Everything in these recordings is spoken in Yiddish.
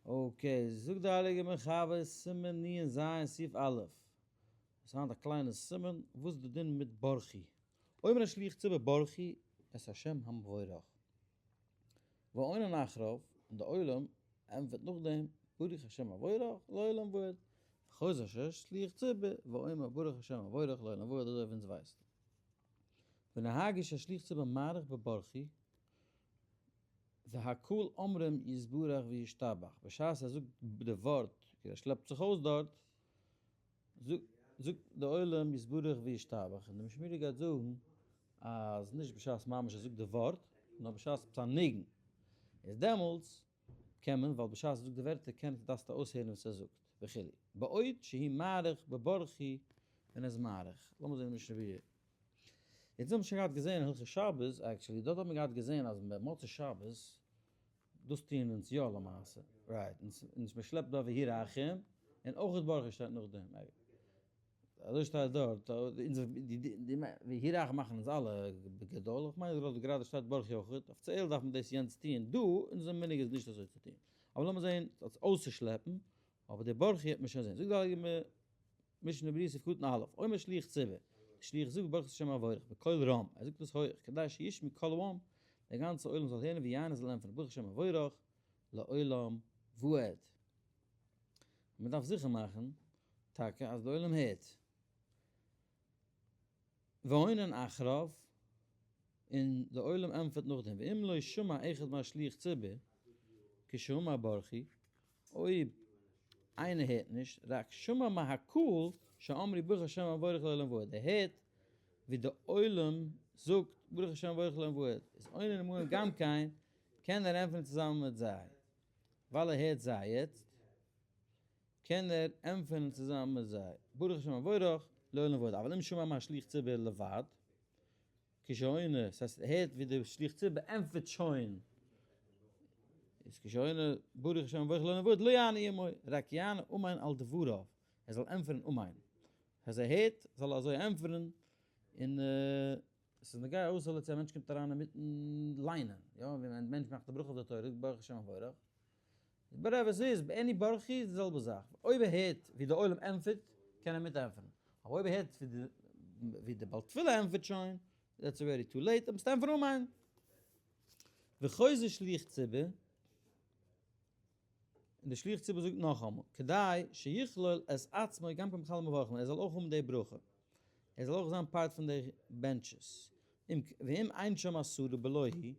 Okay, זאגט די הייליגע מחבר, סימן נ"ז סעיף א', עס איז היינט א קליינע סימן, וואס איז די דין מיט ברכי? אומר השליח ציבור ברכו את השם המבורך. ועונין אחריו, און די עולם ענטפערט נאכדעם ברוך השם המבורך לעולם ועד. וחוזר שליח ציבור ואומר ברוך השם המבורך לעולם ועד אזוי ווי אונז ווייסן. ונהגו שהשליח ציבור מאריך בברכו והקהל אומרים יתברך וישתבח, בשעת ער זאגט די ווארט, ער שלעפט זיך אויס דארט, זאגט די עולם יתברך וישתבח, און די משמירי גייט זאגן אז נישט בשעת ממש ער זאגט די ווארט, נאר בשעת עפעס א ניגון, איז דעמאלטס קען מען, ווייל בשעת ער זאגט די ווערטער קען דארפסטו אויסהערן וואס ער זאגט וכו', בעוד שהוא מאריך בברכו ווען ער איז מאריך, לאמיר זען די משנה ברורה. יעצט האבן מיר שוין געהאט געזען הלכות שבת, actually דארט האט מען געהאט געזען אז מוצאי שבת, דאס טוען אונז יא למעשה, right, אונז מען שלעפט דא והוא רחום, און אויך ברכו שטייט נאכדעם, אזוי שטייט דארט, והוא רחום מאכן אונז אלע בגדול, איך מיין אז גראדע שטייט ברכו אויך, אפיציעל דארף מען דאס יענץ טוען, דא אונזער מנהג איז נישט אזוי צו טוען, אבער לאמיר זען אויסצושלעפן, אבער די ברכו האט מען שוין זען, זאגט די הייליגע משנה ברורה סעיף קטן א', אומר שליח ציבור, דער שליח זאגט ברוך השם המבורך, בקול רם, ער זאגט עס הויך, כדי שישמעו כל העם, דער גאנצער עולם זאל הערן ויענו זאל ענטפערן, ברוך השם המבורך, לעולם ועד. מען דארף זיכער מאכן טאקע אז דער עולם הערט. ועונין אחריו, און די עולם ענטפערט נאכדעם, ואם לא שמע אחד מהשליח ציבור, כשאמר ברכו, אויב איינער הערט נישט, רק שמע מהקהל שאמרו ברוך השם המבורך לעולם ועד, ער הערט ווי די עולם זאגט ברוך השם המבורך לעולם ועד, איז עונה עמהם גם כן, קען ער ענטפערן צוזאמען מיט זיי, ווייל ער הערט זיי יעצט. קען ער ענטפערן צוזאמען מיט זיי, ברוך השם המבורך, לעולם ועד, אבל אם שמע מהשליח ציבור לבד, כשעונה, ס'הייסט ער הערט ווי דער שליח ציבור ענטפערט שוין, איז כשעונה ברוך השם המבורך לעולם ועד, לא יענה עמו, רק יענה אמן על דבריו, ער זאל ענטפערן אמן. אז ער הערט, זאל ער אזוי ענטפערן, און עס איז נוגע אויסערליך צו א מענטש קומט אריין אינמיטן ליינען, יא, ווי א מענטש מאכט א ברכה אויף די תורה, זאגט ברוך השם המבורך, whatever ס'איז, ביי any ברכו איז די זעלבע זאך, אויב ער הערט ווי די עולם ענטפערט, קען ער מיט ענטפערן, אבער אויב ער הערט ווי די בעל תפילה ענטפערט שוין, that's already too late, דאן מוזטו ענטפערן אמן. וחוזר שליח ציבור, און די שליח ציבור זאגט נאכאמאל, כדי שיכלול את עצמו גם כן בכלל המברכים, ער זאל אויך האבן די ברכה, ער זאל אויך זיין part פון די בענטשעס, ואם אין שם עשרה בלא הוא,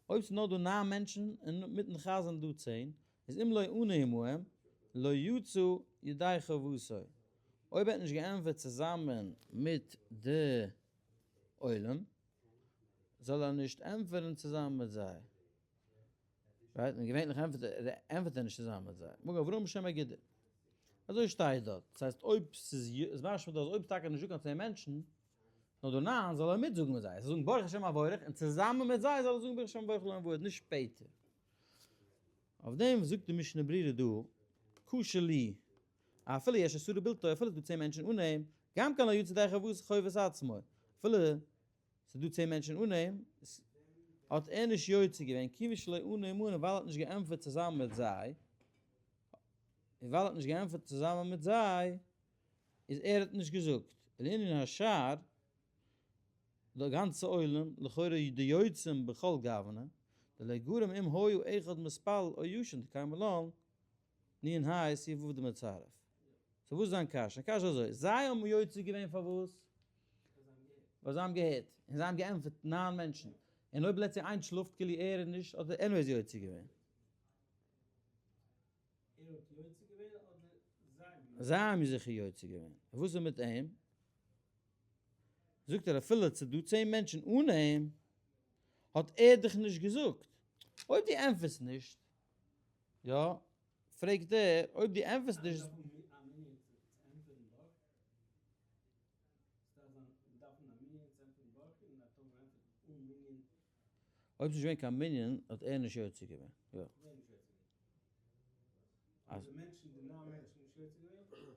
אויב ס'איז נאר דא ניין מענטשן און מיטן חזן דא צען, איז אם לא ענה עמהם, לא יצא ידי חובתו. אויב ער האט נישט געענטפערט צוזאמען מיט די עולם, זאל ער נישט ענטפערן צוזאמען מיט זיי. right? און געווענליך ענטפערט ער נישט צוזאמען מיט זיי. מגן אברהם בשם אגודה. אזוי שטייט דארט. דאס הייסט אויב ס'איז משמע דא אז אויב טאקע נישטא קיין צען מענטשן, נאר דא ניין, זאל ער מיטזאגן מיט זיי. ער זאל זאגן ברוך השם המבורך, און צוזאמען מיט זיי זאל ער זאגן ברוך השם המבורך לעולם ועד, נישט שפעטער. אויף דעם זאגט די משנה ברורה דא, קשה לי, אפילו יש עשרה בלתו, אפילו ס'איז דא צען מענטשן אן אים, גם כן לא יצא ידי חובת עצמו, אפילו ס'איז דא צען מענטשן אן אים, האט ער נישט יוצא געווען, כיוון שלא ענה עמהם, ווייל ער האט נישט געענטפערט צוזאמען מיט זיי, און ווייל ער האט נישט געענטפערט צוזאמען מיט זיי, איז ער האט נישט געזאגט, לענין השאר, די גאנצע עולם, לכאורה די יוצאים בכל גוונא, דלא גרם אם היה אחד מתפלל או ישן דקיימא לן, נ ה סעיף ו' דמצרף. so וואס איז זיין קשיא? זיין קשיא איז אזוי, זיי האבן יוצא געווען פארוואס? ווייל זיי האבן געהערט, און זיי האבן געענטפערט ניין מענטשן, און אויב let's say איינס שלאפט כאילו ער איז נישט, האט ער anyways יוצא געווען. ער האט יוצא געווען אדער זיי האבן יוצא זיי האבן זיכער יוצא געווען. וואס איז מיט אים? זאגט ער אפילו ס'איז דא צען מענטשן אן אים, האט ער דיך נישט געזאגט. אויב דו ענטפערסט נישט, יא, פרעגט ער, אויב דו ענטפערסט נישט. אויב ס'נישט געווען קיין מנין האט ער נישט יוצא געווען, יא.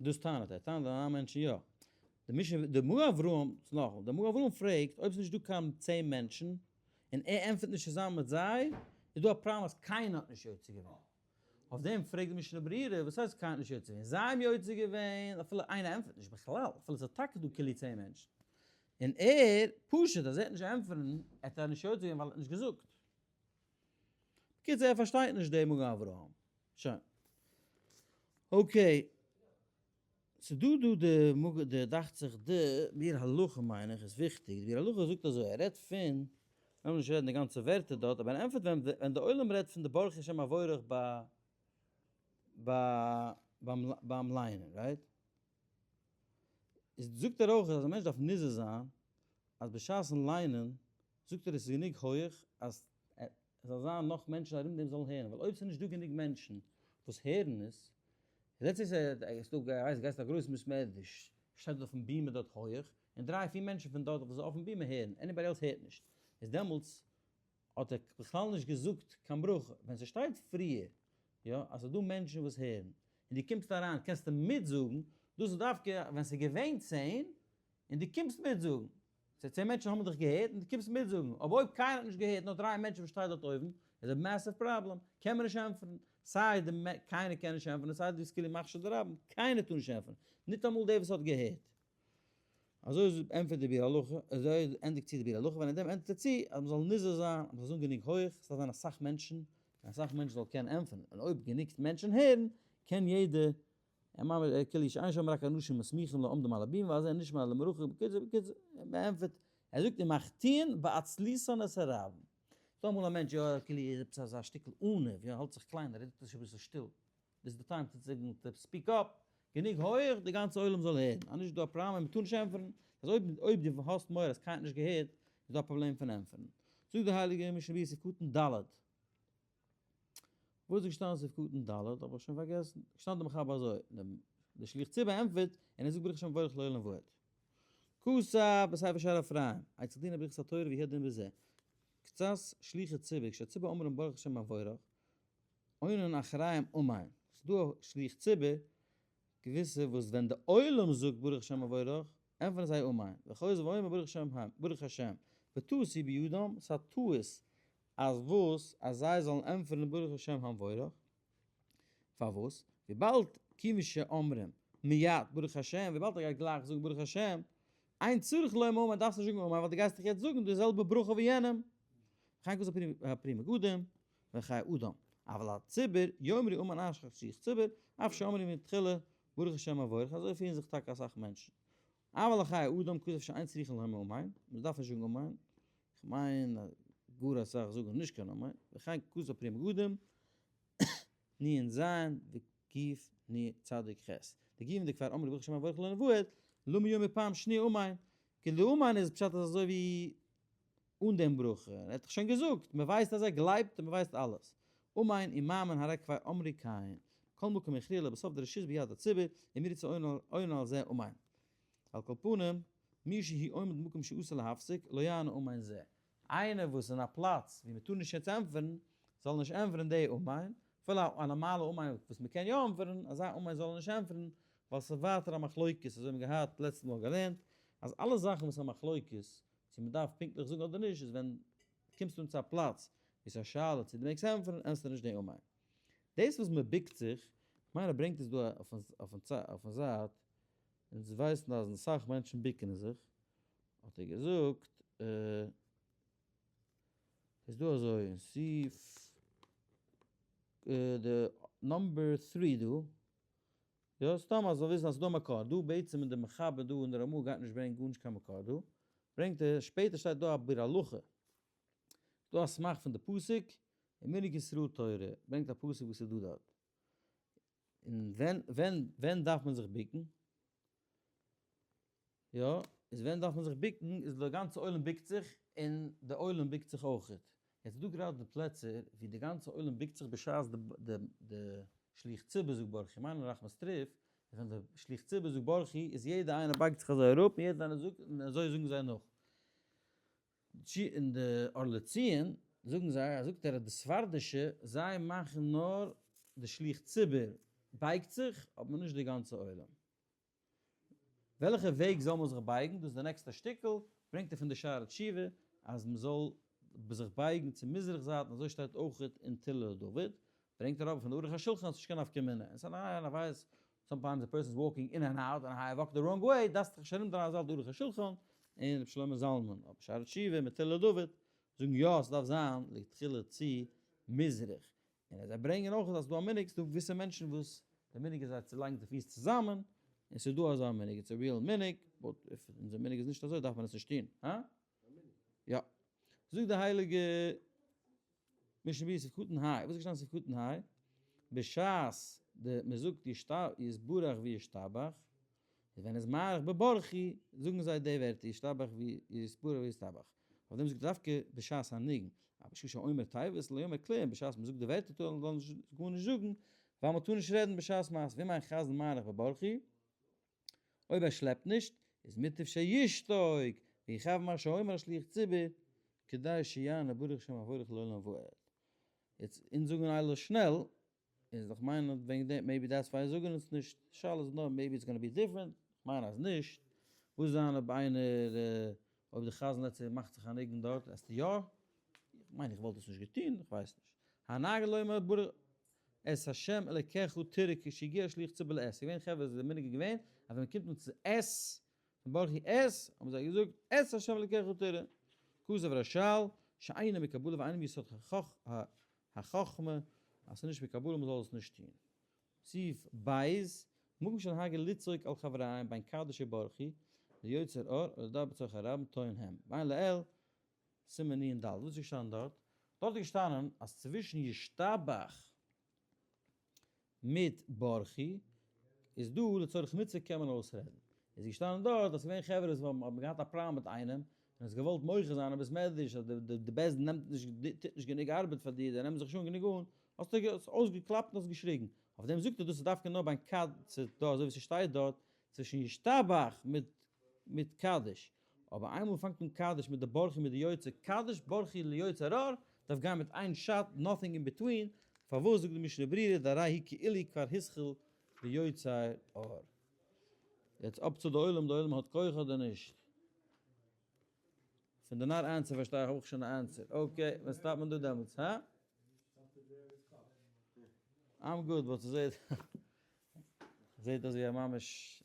דאס טענה'ט ער, טענה'ט די ניין מענטשן יא. די משנה, די מגן אברהם, נאכאמאל, די מגן אברהם פרעגט אויב ס'נישט דא קיין צען מענטשן, און ער ענטפערט נישט צוזאמען מיט זיי, איז דא א פראבלעם אז קיינער האט נישט יוצא געווען. אויף דעם פרעגט די משנה ברורה, וואס הייסט קיינער האט נישט יוצא געווען? זיי האבן יוצא געווען אפילו איינער ענטפערט נישט בכלל, אפילו ס'איז טאקע דא כאילו 10 מענטשן. און ער, פשוט אז ער האט נישט ענטפערן, האט ער נישט יוצא געווען ווייל ער האט נישט געזאגט. בקיצור ער פארשטייט נישט די מגן אברהם. שוין. Okay. ס'דא דא די מג די דאכט זיך די ביאור הלכה מיין איך איז וויכטיג, די ביאור הלכה זאגט אזוי, ער רעדט פון, לאמיר נישט רעדן די גאנצע ווערטער דארט, אבער ער ענטפערט ווען ווען די עולם רעדט פון די ברכי שם מבורך ביי ביי ביים ביים ליינען, right? איז זאגט ער אויך אז א מענטש דארף נזהר זיין אז בשעת'ן ליינען זאגט ער עס איז גענוג הויעך אז עס זאל זיין נאך מענטשן ארום דעם זאלן הערן, ווייל אויב ס'איז נישט דא גענוג מענטשן וואס הערן עס, let's say ס'איז דא ווייסט גייסט א גרויסן בית מדרש, שטייט דארט אויפן בימה דארט הויעך, און דריי פיר מענטשן פון דארט וואס איז אויפן בימה הערן, anybody else הערט נישט, איז דעמאלטס האט ער בכלל נישט געזאגט קיין ברכה, ווען ס'שטייט פריער יא אז ס'איז דא מענטשן וואס הערן, און דו קומסט אריין קענסטו מיטזאגן, דאס איז דווקא ווען ס'איז געווען 10 און דו קומסט מיטזאגן, ס'איז 10 מענטשן האבן דיך געהערט און דו קומסט מיטזאגן, אבער אויב קיינער האט נישט געהערט נאר דריי מענטשן וואס שטייט דארט אויבן, איז א massive problem, קען מען נישט ענטפערן, סיי די קיינער קען נישט ענטפערן סיי די סקילי מכשיר די רבים, קיינער טאר נישט ענטפערן, ניטאמאל דער וואס האט געהערט. אזוי ענטפערט די ביאור הלכה, אזוי ענדיגט צו די ביאור הלכה, ווען אין דעם ענדיגט ער צו אז מ'זאל נזהר זיין אז מ'זאל זאגן גענוג הויך, ס'דארף זיין אסאך מענטשן, און אסאך מענטשן זאל קענען ענטפערן, און אויב גענוג מענטשן הערן, קען יעדער ער ממש ער כאילו שאין שם רק אנשים מסמיכים לעומדים על הבימה ואז אין נשמע למרחוק בקיצור בקיצור מען ענטפערט ער זאגט אים מחטיאין בעצלותן את הרבים ס'דא אמאל א מענטש יא כאילו איז עפעס אזא שטיקל עניו יא האלט זיך קליין ער רעדט נישט אביסל שטיל דאס איז די time צו זאגן to speak up גענוג הויעך די גאנצע עולם זאל הערן אז נישט איז דא א פראבלעם מען טאר נישט ענטפערן אז אויב אויב דו האסט מורא אז קיינער האט נישט געהערט איז דא א פראבלעם פון ענטפערן זאגט די הייליגע משנה ברורה סעיף קטן ד'. וואו איז געשטאנען סעיף קטן ד'? האב איך שוין פארגעסן. געשטאנען די מחבר אזוי, דער שליח ציבור ענטפערט, און ער זאגט ברוך השם מבורך לעולם ועד. כתב בספר שער אפרים, אצל דינא ברכת התורה והוא הדין בזה. קצת שליחי ציבור, כשהציבור אומרים ברוך השם מבורך, עונין אחריהם אמן. ס'דא א שליח ציבור, געוויסע וואס ווען די עולם זאגט ברוך השם מבורך, ענטפערן זיי אמן, וחוזר ואומר ברוך השם ברוך השם, וטעות היא בידם, ס'א טעות אז וואס? אז זיי זאלן ענטפערן ברוך השם המבורך? פארוואס? וויבאלד כיוון שאומרים מיד ברוך השם, וויבאלד ער גייט גלייך זאגן ברוך השם, אין צריך לומר אמן, דארפסט נישט זאגן אמן ווייל דו גייסט דאך יעצט זאגן די זעלבע ברכה ווי יענעם. וכן כתב הפרי מגדים וחיי אדם, אבל הציבור יאמרו אמן אחר שליח ציבור, אף שאמרו מתחילה ברוך השם המבורך, אזוי פירן זיך טאקע אסאך מענטשן. אבל לחיי אדם כתב שאין צריכין לומר אמן, מען דארף נישט זאגן אמן, כ'מיין אז גאר אסאך זאגן נישט קיין אמן, וכן כתב פרי מגדים, נ ז וק נ צדיק ח. דכיון דכבר אמרו ברוך השם המבורך לעולם ועד, למה יאמר פעם שניה אמן, כאילו אמן איז פשט אז אזוי ווי אן דעם ברכה, ער האט דאך שוין געזאגט, מען ווייסט אז ער גלייבט און מען ווייסט אלעס. אמן ומאמין הרי כבר אמרו כן, כל מקום יכריע לבסוף דרשות ביד הציבור, אם ירצה עונה על זה אמן. על כל פנים, מי שהוא עומד במקום שאסור להפסיק, לא יענה אמן זה. איינער וואס איז אין א פלאץ ווי מען טאר נישט יעצט ענטפערן, זאל נישט ענטפערן די אמן, אפילו א נארמאלע אמן וואס מען קען יא ענטפערן, אזא אמן זאל ער נישט ענטפערן, ווייל ס'איז ווייטער א מחלוקת, אזוי האבן מיר געהאט לעצטע מאל געלערנט, אז אלע זאכן וואס איז א מחלוקת, צו מען דארף פונקטליך זאגן אדער נישט, איז ווען קומסט אן צו א פלאץ ווי ס'איז א שאלה צו דו מעגסט ענטפערן, ענטפערסטו נישט די אמן. דאס וואס מען בוקט זיך, כ'מיין ער ברענגט עס דא אויפן זייט, אונז ווייסן אז אסאך מענטשן בוקן זיך, האט ער געזאגט, איז דא אזוי אין סעיף די number three דא, יא סתם אז זאל וויסן אז ס'דא מקור דא, בעצם אין די מחבר דא אין די רמא גייט נישט ברענגען גארנישט קיין מקור דא, ברענגט ער, שפעטער שטייט דא א ביאור הלכה, דא א סמך פון די פסוק, אין מנהג ישראל תורה, ברענגט א פסוק וואס איז דא דארט. און ווען ווען ווען דארף מען זיך ביקן? יא, איז ווען דארף מען זיך ביקן איז די גאנצע עולם ביקט זיך און די עולם ביקט זיך אויכעט. יעצט איז דא גראדע די פלעצער ווי די גאנצע עולם ביקט זיך בשעת די די די שליח ציבור זאגט ברכי, מיין ראחמסטריווקא איז ווען די שליח ציבור זאגט ברכי איז יעדע איינער בייגט זיך אזוי אראפ און יעדע איינער זאגט און אזוי זאגן זיי נאך. אין די אור לציון זאגן זיי, זאגט ער אז די ספרדישע זיי מאכן נאר די שליח ציבור בייגט זיך אבער נישט די גאנצע עולם. וועלכע וועג זאל מען זיך בייגן? דאס איז די נעקסטע שטיקל, ברענגט ער פון די שערי תשובה אז מען זאל זיך בייגן צו מזרח זייט און אזוי שטייט אויך אין תהילה לדוד. ברענגט ער אבער פון די ערוך השולחן אז ס'נישט קיין נפקא מינה. און ס'איז א ווייס, sometimes a person is walking in and out and I walk the wrong way, דארפסט דיך נישט ארומדרייען אזוי די ערוך השולחן און רבי שלמה זלמן. אבער שערי תשובה מיט תהילה דוד זאגן יא ס'דארף זיין לכתחילה צו מזרח. און זיי ברענגען אויך אז ס'דא א מנהג, ס'דא געוויסע מענטשן וואס די מנהג איז זיי צו לייגן די פיס צוזאמען, און ס'איז דא אזא מנהג, it's a real מנהג, but if אונזער מנהג איז נישט אזוי דארף מען עס נישט טון, הא? יא. זאגט די הייליגע משנה ברורה סעיף קטן ה', וואס איז געשטאנען סעיף קטן ה'? בשעת די מען זאגט יתברך וישתבח, איז ווען איז מאריך בברכי, זאגן זיי די ווערטער ישתבח ויתברך וישתבח. אויף דעם זאגט דווקא בשעת הניגון, אבער בשעה שאומר תיבות לא יאמר כלום, בשעת מען זאגט די ווערטער טאר מען גארנישט זאגן, ווייל מען טאר נישט רעדן בשעת מעשה, ואם אין חזן מאריך בברכי, אויב ער שלעפט נישט, איז מוטב שישתוק, ויכוון מה שאומר השליח ציבור, כדי שיענה ברוך שם המבורך לעולם ועד. יעצט, אונז זאגן אלע שנעל, איז דאך מיין אז וועגן דעם, maybe that's why זאגן אונז נישט, שאלה איז נאר maybe it's gonna be different, כ'מיין אז נישט, וואס זיין אויב איינער, אויב די חזן let's say מאכט זיך א ניגון דארט, עסטו יא? כ'מיין איך וואלט עס נישט געטון, כ'ווייס נישט. הנהגה לומר ברוך את השם אלקיך תראה כשהגיע שליח ציבור לאת, ס'געווען חברה איז די מנהג געווען אז ווען מ'קומט אן צו את, פון ברכי את, האבן זיי געזאגט את השם אלקיך תראה, כתב רשל, שאינו מקבלה ואינו מיסוד החכמה, אז ס'איז נישט מקבלה מ'זאל עס נישט טון. סעיף ב', מקום שנהגו לצעוק על חבריהם בין קדיש וברכי, ליוצר אור, ולדבר בצורך הרבים טוען הם, ועיין לעיל, סימן נ ד, וואס איז געשטאנען דארט? דארט איז געשטאנען אז צווישן ישתבח מיט ברכי איז דא לצורך מצוה קען מען אויסרעדן. איז געשטאנען דארט אז ס'געווען חברה וואס האבן געהאט א פראבלעם מיט איינעם און עס געוואלט מוחה זיין אין בית מדרש אז די בית דין נעמט נישט טוט נישט גענוג ארבעט פאר דיר זיי נעמען זיך נישט אן גענוג אן האסטו אויסגעקלאפט און האסט געשריגן. אויף דעם זאגט ער דאס איז דווקא נאר ביים קד צ דא אזוי ווי ס'שטייט דארט צווישן ישתבח מיט מיט קדיש, אבער איינמאל מ'פאנגט אן קדיש מיט די ברכי מיט די יוצר קדיש ברכי ליוצר אור, דארף גיין מיט איין shot, nothing in between, פארוואס זאגט די משנה ברורה דהרי היא כאילו כבר התחיל ביוצר אור. יעצט up צו די עולם, די עולם האט כח אדער נישט? פון די not answer פארשטיי איך אויך שוין א answer. Okay, ווען stop ט מען דא דעמאלטס, הא? I'm good, but ס'זעהט זעהט אויס ווי א ממש.